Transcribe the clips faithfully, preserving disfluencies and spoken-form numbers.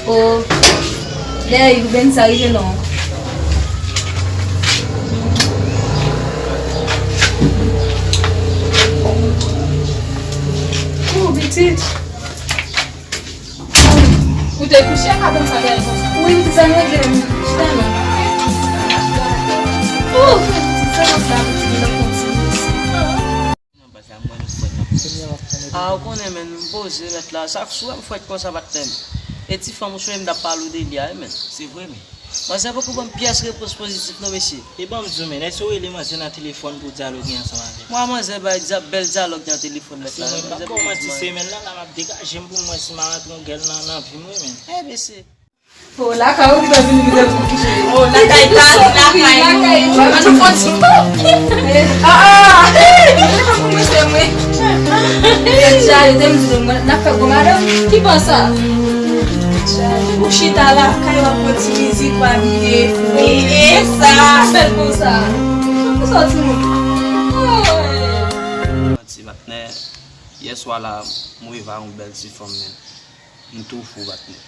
O, dèyè Ruben sa rive non. O, pitit. Ou te kouche a ka konn sa dèyè konsa. Wi, pitit sa m regle m. Chita non. O, pitit sa konsa, pitit m nan kontinye. Nan baz la, m wè nou fwèt anpil. A, ou konnen, men, m poze lòt la. Chak sou wè m fwèt konsa, patnè m. E ti fanm ou sonje m t ap pale w de li a, wi, men. Se vre, men. Manzè poko ban m pyès repons pozitif, non, mesye. E ban m di w, men, èske w rele manzè nan telefòn pou w dyaloge ansanm avè l? Mwa, manzè bay dya-, bèl dyalòg nan telefòn lòt la. Paske mwen pa bon manti, semèn nan, la, m ap degaje m pou m wè si m a rantre yon gèl nan, nan vi m, wi, men. E, mesye. O, lakay ou gentan vin vide pou kouche. O, lakay Tali, lakay nou. An nou fè yon ti pòp. A, a. Mwen se mwen. Deja, yo te m di nou, mwen, n ap fè gwo madanm. Ki pa sa? Ou chita lakay, w ap pran ti mizik, w abiye. E, e sa. Sa bèl konsa. Pou sòti moun. Manti, patnè. Yè swa la, m rive a yon bèl ti fanm, men. M tou fou, patnè.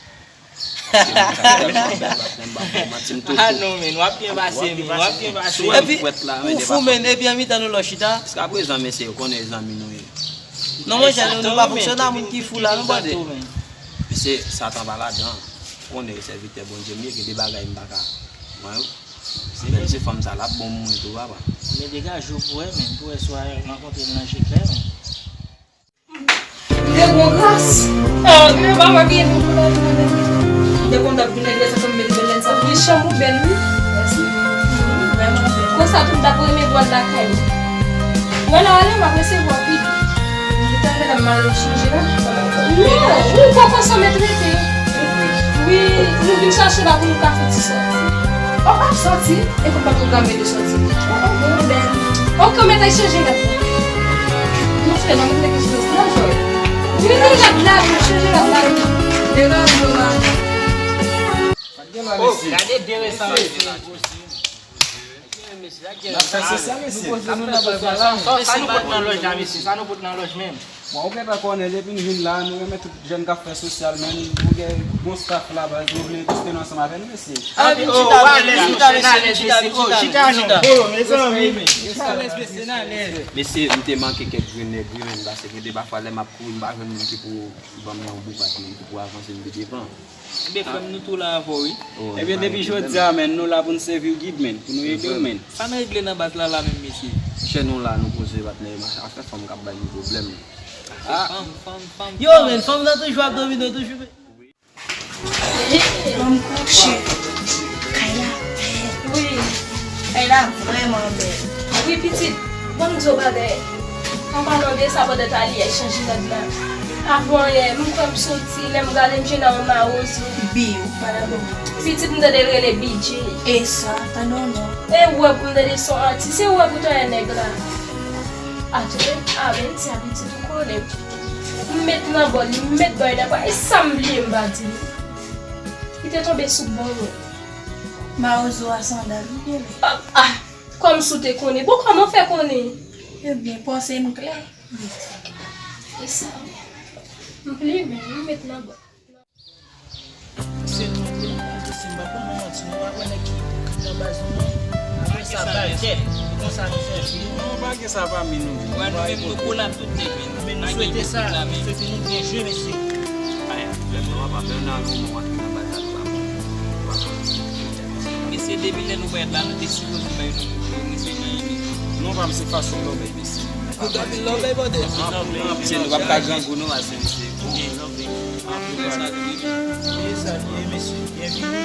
Paske moun sa tèlman bèl, patnè, m pa pou manti, m tou fou. A non, men, w ap byen pase, men, w ap byen pase. Epi, ou fou, men, epi an mitan nou lò chita. Jiskaprezan, mesye, yo konnen zanmi nou ye. Non, monchè, nou, nou pa fonksyone a moun ki fou la, non, brother. Mesye, Satan pa ladan. Ou konnen sèvitè Bondye m ye, gen de bagay m pa ka. Mwen, se bèl ti fanm sa, l ap bon pou mwen tou, papa. Men degaje w pou wè, men, pou wè si w a rankontre l nan je klè, men. M te gon gras. Oh, men papa gen pou pou la. M te konn t ap vin regle sa, m mete bèl lèn sa. Wi, chanm ou bèl, wi. Mèsi. Vrèman bèl. Konsa tou, m t ap renmen vwal lakay ou. Mwen la ale, m ap resevwa pi. M te tande la, m al chanje la. Non, ou poko sanble trete. Wi, nou vin chache la pou nou ka fouti sòti. Oh, ap sòti? E konpa pwogram yo te sòti. Oh, oh, bon, bèl. Ok, mèt al chanje rad la. Nou fè nan mete kèk chèz nan jòy. Mete rad la, nou chanje rad la. Devan nou la. Oh, gade de resan. N ap fè sosyal, mesye. Sa nou pot nan lòj la, mesye? Sa nou pot nan lòj menm? Bon, ou gentan konnen, depi n vin la, nou renmen tout jèn k ap fè sosyal, men nou gen bon staff la, baz, nou vle touspe nou ansanm avè nou, mesye. Ann vin chita, mesye, chita, mesye, chita, chita, chita, chita. Oh, mezanmi. Chita, mesye, n alèz. Mesye, m te manke kèk grenn nèg, wi, men, paske gen de pafwa, lè m ap kouri, m pa jwenn moun ki pou ban m yon boukad, men, ki pou avanse m pi devan. Ebyen, frè m, nou tou la avè w, wi. Ebyen, depi jodi a, men, nou la pou n sèvi w gid, men, pou nou ede w, men. Sa n regle nan baz la, la menm, mesye? Chè nou la, nou poze, patnè, afè fanm k ap bay nou pwoblèm. Fanm, fanm, fanm. Yo, men, fanm nan toujou ap domine w, toujou. Ban m kouche. Kay la bèl. Wi. Kay la vrèman bèl. Wi, pitit, ban m di w bagay. An palan de sa, pandan Tali al chanje rad la. Avan yè, m kwè m soti, lè m gade m jwenn yon mawozo. Biw, pa dabò. Pitit, m tande l rele B J. E sa, tande yon non. E wè pou m tande son atis, e wè pou tande nèg la. Atounen, a, men ti a pitit ou konnen. M met nan bòl li, m met bay nan pwa, e sa m bliye m pa di li. Li te tonbe sou bon mwen. Mawozo a sandal, ou byen lè. Ah, ah, kòmsi w te konnen. Bon, kòman w fè konnen? Ebyen, panse m klè. E sa. M plimen, m met nan bòl. Se nou ki nan baz, se m pa konn manti, nou pa konn nèg ki nan baz nou, non. Apre sa, bal tèt, se konsa nou fè jwe. Non, pa gen sa pami nou. Wè, nou menm nou kolab tout nèg, men. Men nou swete sa, nou swete nou byen jwe, mesye. Aya, lè nou ap apèl nan nou, nou antre nan baz la, nou pa konn. Mesye, depi lè nou parèt la, nou te sipoze bay nou, nou, mesye, nan. Non, pa m se fason lòbèy, mesye. Ou te anpil lòbèy, bòde? Anpil, anpil, nou p ap ka grangou, non, ase, mesye. Anpil lòbèy. Anpil lòbèy. Sa nou ye, mesye. Byenvini.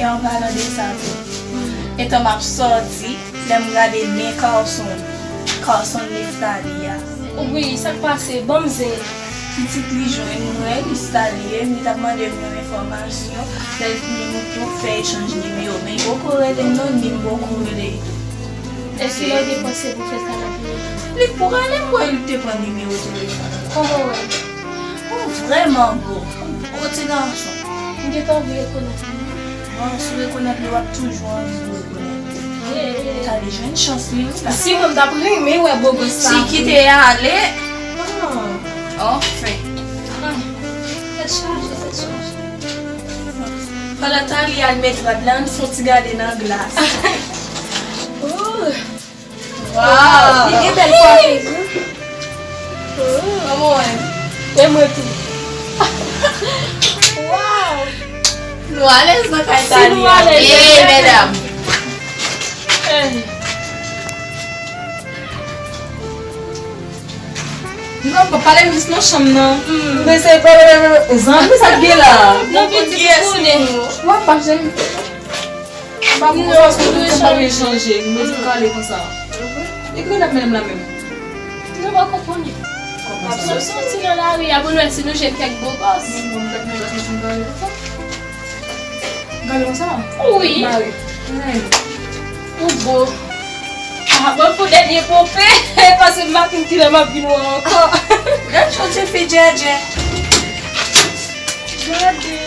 E an palan de sa tou, etan m ap sòti, lè m gade men Carson, Carson Nephtalie a. Wi, sa k pase? Ban m zen. Pitit li jwenn mwen, Nephtalie, li t ap mande m yon enfòmasyon, lè l fini nou tou fè echanj nimewo, men li poko rele m non, ni m poko rele li tou. Èske l gen panse pou fè sa nan pye? Li prale, m wè li te pran nimewo telefòn. Kòman w wè? Ou vrèman bo. Ou gwo ti gason. M gentan anvi rekonèt li. Bon, si w rekonèt li, w ap toujou anvi rekonèt li. Tande, jwenn chans li, wi, la. Si mwen, m t ap renmen wè bobo sa. Si kite ale. Ah. Anfen. Ah. Tèt chaje, tèt chaje. Pandan tan li al met rad la, ann fè yon ti gade nan glas. Ooh. Waw! Li gen bèl pwatrin tou. Ooh. Kòman w wè? E mwen tou. Waw! Nou alèz nan kay Tania. Si nou alèz, eh, medam. Eh. Non, pa pale m jis nan chanm nan. Hmm. Mwen se zanmi sa k gen la. Non, pitit, ou konnen. Mwen pa janm. M pa konn sa paske tout tan m pa vle chanje. Mwen di kale konsa. E ki renmen menm la menm? Nou pa konprann. Kòman sa? Sou soti nan lari a pou nou wè si nou jwenn kèk bobòs. Non, non, m pa konn sa paske m kale konsa. Gade konsa. Wi. Mare. Ou bo. Ah, mwen fè dènye ponpe. Paske m pa konn kilè m ap vin wè ankò. Gade jan ti fi djèdjè. Gade.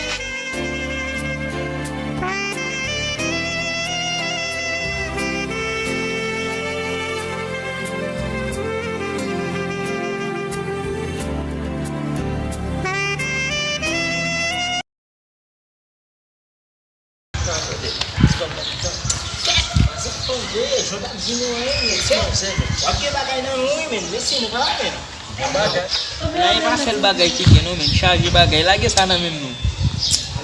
Jan w ap di nou anyen, men se w ap gen bagay nan men w wi, men mesye nou pa la, men. Gen bagay. Nan e pa sèl bagay ki gen non, men chaje bagay. Lage sa nan men m non.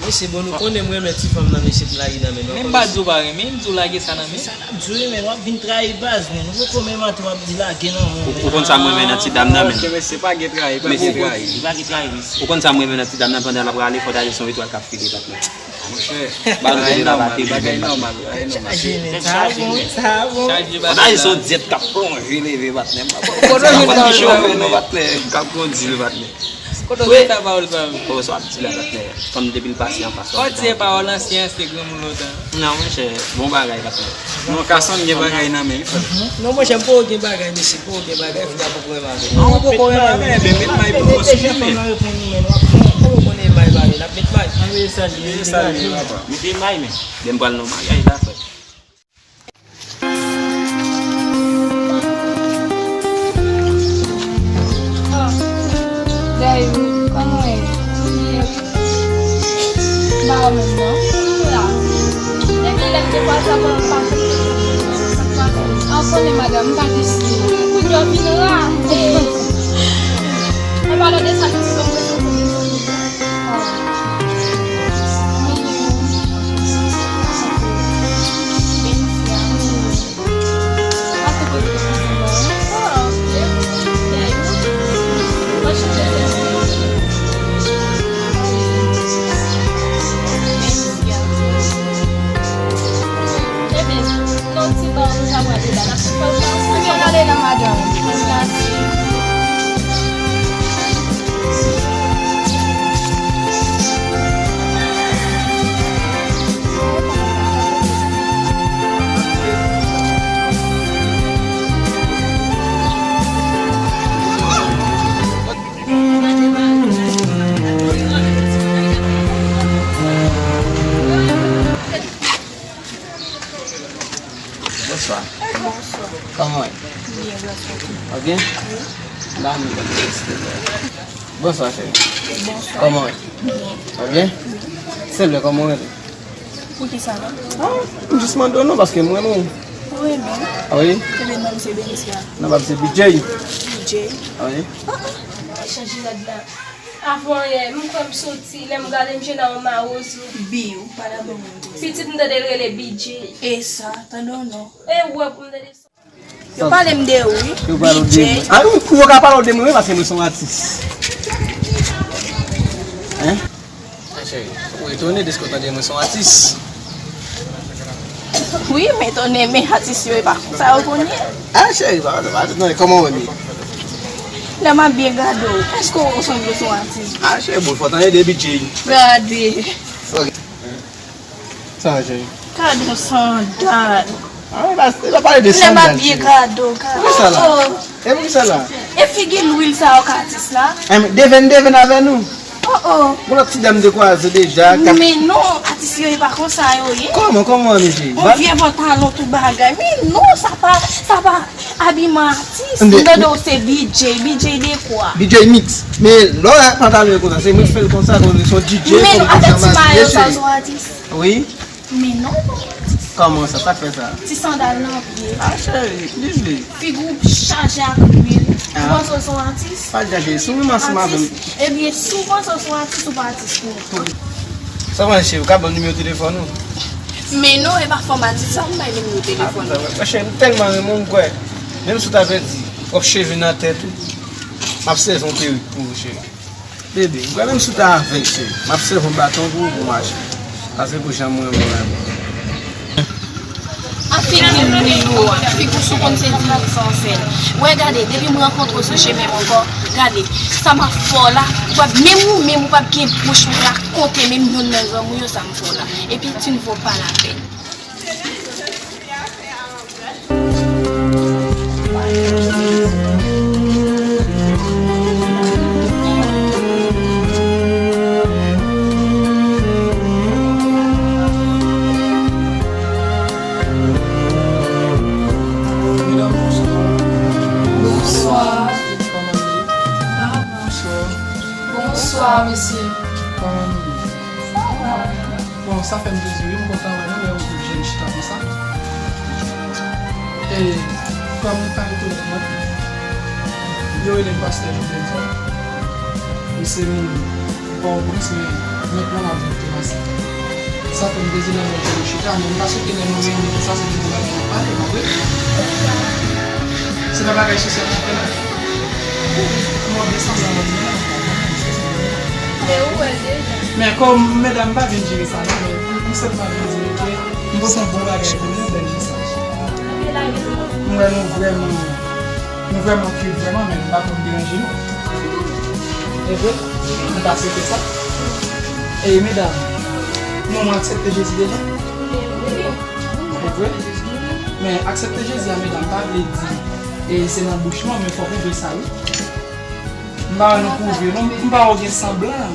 Mesye, bon, nou konnen m renmen ti fanm nan, mesye, m lage nan men nou. Men m pa di w pa renmen, m di w lage sa nan men. Sa n ap di w, men w ap vin trayi baz, men. Nou poko menm antre, w ap di lage nan men w. Ou konn sa m renmen nan ti dam nan, men. Ok, mesye, pa gen trayi, pa gen trayi. Li pa gen trayi, mesye. Ou konn sa m renmen nan ti dam nan, pandan l ap rale, fò w ta di se yon etwal k ap file, patnè. Monchè, bagay nòmal, bagay nòmal, bagay nòmal. Chaje, men, sa bon, sa bon. Chaje, patnè. Fò w ta di se yon dyèt k ap plonje leve, patnè. Kote w jwenn pawòl sa yo? Patnè, k ap kondi l, patnè. Kote w jwenn sa pawòl sa yo? Oh, sa w ap di la, patnè. Fanm depi l pase anfas ou. Fò w di se pawòl ansyen, se granmoun lontan. Non, monchè, bon bagay, patnè. Non, Kason gen bagay nan men l, frè. Non, monchè, m poko gen bagay, mesye, m poko gen bagay, fouda poko renmen avè m. Non, ou poko renmen avè m, men met may pou mwen, silvouplè. Ou konnen may bagay, n ap met may. Anvoye salye, salye, papa. Mete may, men. Lè m pral nan maryaj la, frè. Dayou, kòman w ye? M pa wè w menm non. Ou la. Depi lè m te pral sa, mwen pa konn kote w ye. A, w konnen madanm, m pa te siye. Kounye a w vin rate. An palan de sa, pitit, mwen prese pou mezon. Bonswa. Bonswa. Kòman w ye? Byen, grasye a Dye. Ou byen? Wi. Ba nou yon ti silvouplè. Bonswa, cheri. Bonswa. Kòman w ye? Byen. Ou byen? Silvouplè, kòman w rele? Poukisa non? Ah, m jis mande w non, paske m renmen w. Ou renmen? Ah wi? Ebyen non, m se Benicia. Non, pa m se B J. B J? Ah wi? Ah, ah. Chanje rad la. Avan yè, m kwè m soti, lè m gade m jwenn yon mawozo. Bi, ou pa dabò moun tou. Pitit m tande l rele B J. E sa, tande yon non. E wè pou m tande sa. Yo pale m de ou, wi. Yo pale w de mwen. Ah, wi, kou yo ka pale w de mwen, wi, paske mwen se yon atis. Hein? Ah, cheri, ou etone deske w tande mwen se yon atis. Wi, m etone, men atis yo, e pa konsa yo konn ye. Ah, cheri, pa, pa, pa, non, kòman w wè m ye? Lè m ap byen gade w, èske w sanble w se yon atis? Ah, cheri, bon, fò w tande de B J. Gade. Ok. Sa, cheri? Gade yon sandal. Ah, e pa, e pa pale de sandal, cheri. Lè m ap byen gade w, gade. Poukisa la? Oh, oh. E poukisa la? E figi lwil sa yo k atis la? Em, deven, deven avè nou. Oh, oh. Gon lòt ti dam de kwaze deja. Men non, atis yo e pa konsa yo ye. Kòman, kòman, mesye? Yon vye pantalon tout bagay. Men non, sa pa, sa pa abiman atis. M tande w se B J, B J de kwa? B J mix. Men lè w wè pantalon yo konsa, se mwen ki fè l konsa, konn se yon D J, men non, avèk ti mayo sa, w se yon atis. Wi. Men non, bon. Kòman sa? Sa k fè sa? Ti sandal nan pye. Ah, cheri, vivi. Figi w chaje ak lwil. Ou panse w se yon atis? Pa chaje. Si w menm ansanm avè m. Ebyen, si w panse w se yon atis, ou pa atis pou mwen. Sa w panse, cheri? Ou ka ban m nimewo telefòn ou? Men non, e pa fòm atis sa, m bay nimewo telefòn ou. Ah, cheri, m tèlman renmen w, m kwè. Menm si w ta pèdi kòb cheve nan tèt ou, m ap sèvi yon perik pou ou, cheri. Bebe, m kwè menm si w ta avèg, cheri, m ap sèvi yon baton pou ou pou mache. Paske pou jan mwen renmen w la. A figi lwil ou a, figi w si w konn se dirijan w fè l. Wè gade, depi m rankontre w sou chemen m ankò, gade, sa m ap fè w la, ou p ap, menm ou menm, ou p ap gen bouch pou rakonte menm youn nan zanmi w yo sa m fè w la. Epi tu ne vaux pas la peine. Medam, bonswa. Bonswa. Kòman nou ye? Bonswa. Bonswa, mesye. Kòman nou ye? Sa va. Bon, sa fè m plezi, wi, m kontan wè nou, lè w jwenn chita konsa. E, kòm nou ka rekonèt mwen, yo rele m pastè Jovenson. M se moun Pòtoprens, men mentnan m ap viv Tomasik. Sa fè m plezi lè m wè nou chita, men m pa swete lè nou reyini konsa, se de bon bagay n ap pale, pa vre? Se pa bagay sosyal n ap fè la. Mwen byen sanble nan Men ou wè l deja. Men kòm medam pa vin jere sa non, men m sèlman vin di ke m pote yon bon bagay pou nou, bèl mesaj. M wè nou vrèman, nou vrèman cute vrèman, men m pa konn deranje nou. E vre, m pa swete sa. E medam, nou, nou aksepte Jezi deja? E vre? Men aksepte Jezi a, medam, pa vle di e se nan bouch mwen, men fòk ou vle sa wi. M pa wè nou pwouve non, m pa wè w gen sanblan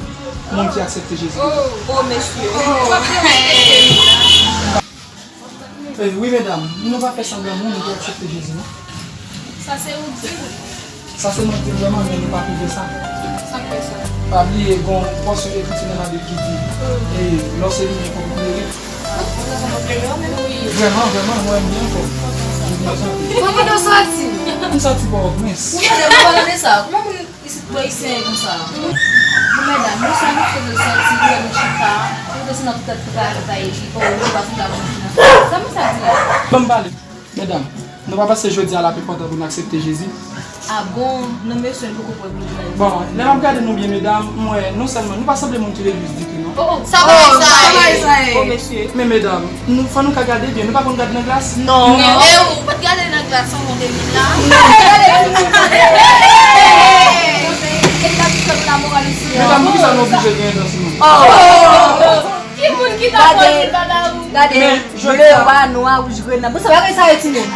moun ki aksepte Jezi. Oh, oh, mesye. Eh, wi, medam, nou pa fè sanblan moun ki aksepte Jezi non. Sa se ou di. Sa se mwen ki di vrèman, men nou pa pwouve sa. Sa k fè sa? Pa bliye, gon pòsyon ekriti nan Labib ki di, e lè w se limyè, fòk ou klere. Vrèman, vrèman, mwen menm byen fò. Mwen kote w soti? M soti Pòtoprens. Ou tande, ou pa tande sa? Kòman moun isit bò isi konsa? Bon, medam, nou sa nou kote soti, nou wè nou chita, nou te se nan tèt travay li, oh, nou pa chita pou nou chita. Sa moun sa di la? Ban m pale. Medam, nou pa panse jodi a l ap enpòtan pou n aksepte Jezi? A bon? Non, mesye, nou poko pran pou nou. Bon, lè m ap gade nou byen, medam, m wè, non sèlman, nou pa sanble moun ki legliz ditou, non. Oh, oh, sa pa sa ye. Oh, mesye. Men, medam, nou, fò nou ka gade byen, nou pa konn gade nan glas? Non. E ou pa t gade nan glas an mande vin la? Medam, poukisa nou oblije gen dans nou? Oh! Ki moun ki ta pran yon bagay ou? Gade, ble, wa, nwa, wouj, grenn nan. Bon, sa bagay sa yo, timoun.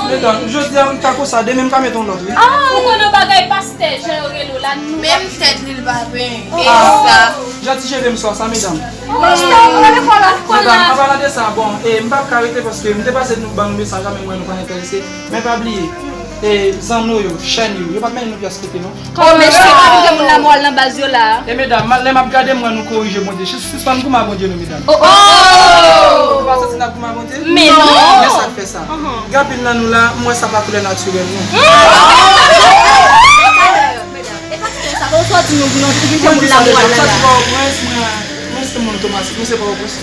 Medam, jodi a, m ka konsa, demen m ka met yon lòt, wi. Ah, ou konn yon bagay pastè, jan yo rele w la, nou menm tèt li, l pa penyen. E sa. Jan ti cheve m swa sa, medam. Pastè, ou rele kò la, kò la. Medam, an palan de sa, bon, e, m p ap ka rete paske m te pase nou ban nou mesaj la, men m wè nou pa enterese. Men pa bliye, e, zanno yo, chèn yo, yo p ap mennen nou pyès kote, non. Oh, mesye, pa vin fè moun lamoral nan baz yo la. E medam, ma-, lè m ap gade m wè nou korije Bondye. Sis-, sispann goumen a Bondye non, medam. Oh, oh! Nou pa santi n ap goumen a Bondye? Men non. Men sa k fè sa. Gen anpil nan nou la, m wè sa pa koulè natirèl nou. Medam, e pa koulè sa, bon, sòti nou, nou vin fè moun lamoral la. Mwen di sa deja, m sòti Pòtoprens, mwen, mwen se moun Tomasik, mwen se Pòtoprens.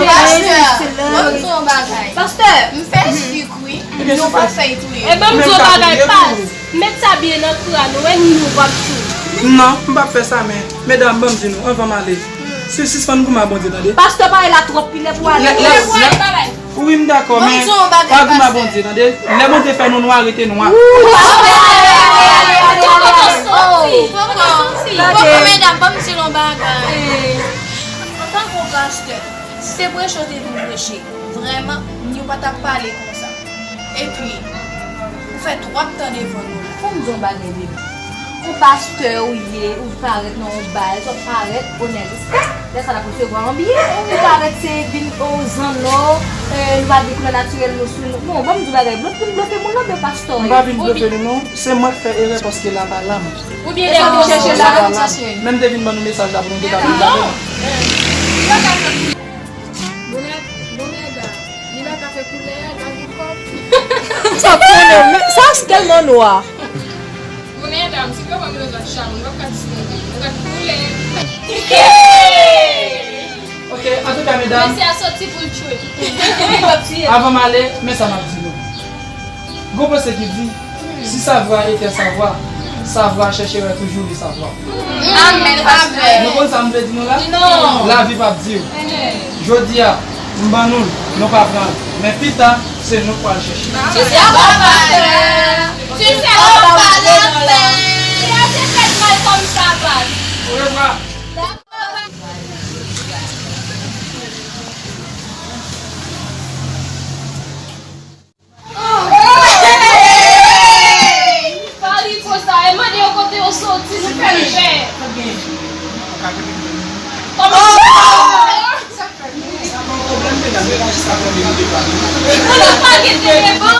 Pastè, ban m di yon bagay. Pastè, m fè sik, wi. Nou pa fè l touye. E ban m di yon bagay, pas. Met sa byen nan kran ou, e nou w ap sou. Non, m p ap fè sa, men, medam, ban m di nou, anvan m ale. Si, sispann goumen a Bondye, tande. Pastè, pale la twòp, pi lè pou ale. Lè, lè, lè, wi, m dakò, men, pa goumen a Bondye, tande. Lè Bondye fè nou nwa, rete nwa. Pastè, poko, medam, ban m di nou yon bagay. Antanke yon pastè, se preche w te vin preche. Vrèman, nou pa t ap pale konsa. Epi, ou fè twòp tan devan nou la. Fò m di w yon bagay, bebe. Yon pastè ou ye, ou parèt nan yon bal, ou parèt onè, respè. Lè sa l ap resevwa yon biyè. Ou parèt se vin o zanno, eh, nou pa gen koulè natirèl nou sou nou. Bon, ban m di w bagay, blofe, vin blofe moun nan, men pastè ou ye. M pa vin blofe nou non, se mwen k fè erè paske la pa la m. Oubyen lè ou chèche la, la pa la m. Men m te vin ban nou mesaj la pou nou te ka vin gade. Non. Bonè, bonè dam. Li la ka fè koulè a, l pa gen kòb. Sa konnen, men sa tèlman nwa. Bonè dam, si yo pa mete zòt chal, nou p ap ka disponib. Nou ka koulè. Ok, antouka, medam. Mesye a soti pou l tchwe. Li p ap tiye. Avan m ale, men sa m ap di nou. Gon pwovèb ki di, si savoir était savoir, savoir chercherait toujours le savoir. Amèn, amèn. Nou konn sa m vle di nou la? Non. Lavi p ap di w. Jodi a, m ban nou l, nou pa pran l. Men pita, se nou k pral chèche. Tu sais, on va faire. Tu sais, on va la faire. Si a te fèt mal kòm sa, baz. Orevwa. Hey! Pari konsa, e mande yo kote yo soti, nou fè l fè. Kòman? Sa pa yon pwoblèm, medam, yo pa jis ka pran de yo devan. Nou pa gen de devan.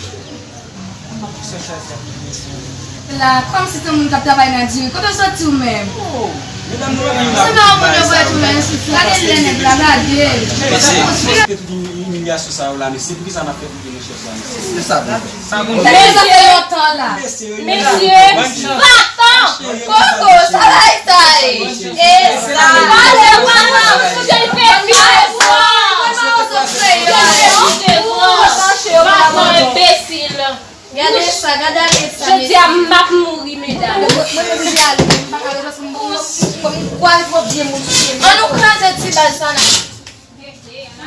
La, kòmsi se moun k ap travay nan diri. Kote w soti ou menm? Oh, medam, nou pa gen. Se pa yon moun yo voye tou nan enstiti. Gade lè nèg la, gade. Mesye, mesye, tout imilyasyon sa yo la, mesye, poukisa n ap fè pou di nou chèf la, mesye? Se sa, mesye. Sa bon. Mesye, sa fè lontan la. Mesye, mesye, vatan, koko, sa bagay sa ye. E sa. Pale, pale, kote l fè fi a? Vatan, enbesil. Gade sa, gade ale sa, jodi a, m ap mouri, medam. Mwen, mwen oblije ale, m pa ka rete paske m, m, m, m kwaze twòp vye moun sou chemen. Ann nou kraze ti bal sa la.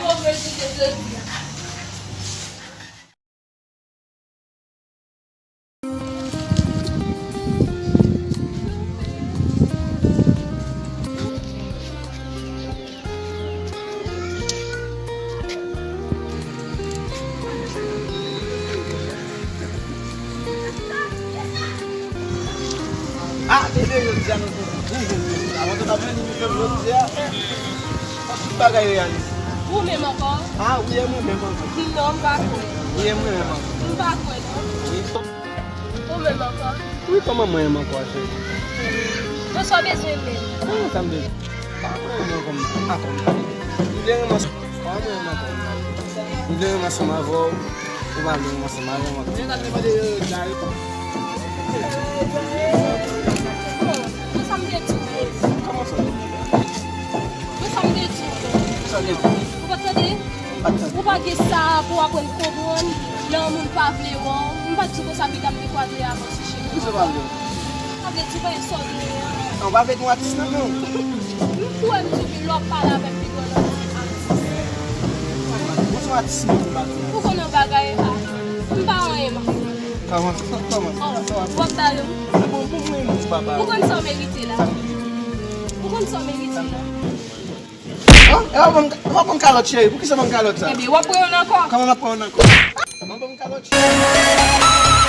Move joudi a. Ah, tande jodi a nou te gwo jèn jodi a. Avan nou t ap jwenn milyon jodi a. Fòk tout bagay reyalize. Ou menm ankò? Ah, wi, e mwen menm ankò. Non, m pa kwè. Wi, e mwen menm ankò. M pa kwè, non. Wi. Ou menm ankò? Wi, kòman mwen menm ankò, cheri? Bon, sa w bezwen menm? Kòman sa m bezwen? Pa mwen menm ankò, m pa kòm nan. M vle renmen sa. Pa mwen menm ankò, m pa. M vle renmen ansanm avè w. Ou pa vle renmen ansanm avè m ankò. Men sa te mande yo, yo di la repons. Bon, sa m te di w. Kòman sa? Bon, sa m te di w. Sa te di? Ou pa t tande? Ou pa gen sa pou w aprann konprann lè yon moun pa vle wè w. M pa t di konsa pita m te kwaze avè w sou chemen. Poukisa w pa vle wè m? Sa vle di w pa gen sa w vle wè. An, w pa vle gen yon atis nan men w? M kwè m di w ke lè w ap pale avè m pi gran nan ti atis. Ou se yon atis nan men w, pa gen. Ou konn yon bagay a? M pa anyen, m ap fè. Kòman? Kòman? An, w ap ba yo. Bon, bon, mwen, mwen, papa. Ou konn sa w merite la? Sa m merite? Ou konn sa w merite la? An? E w ap ban m, w ap ban m kalòt, cheri. Poukisa w ban m kalòt sa? Ebyen, w ap pran youn ankò. Kòman m ap pran youn ankò? Ban m kalòt, cheri.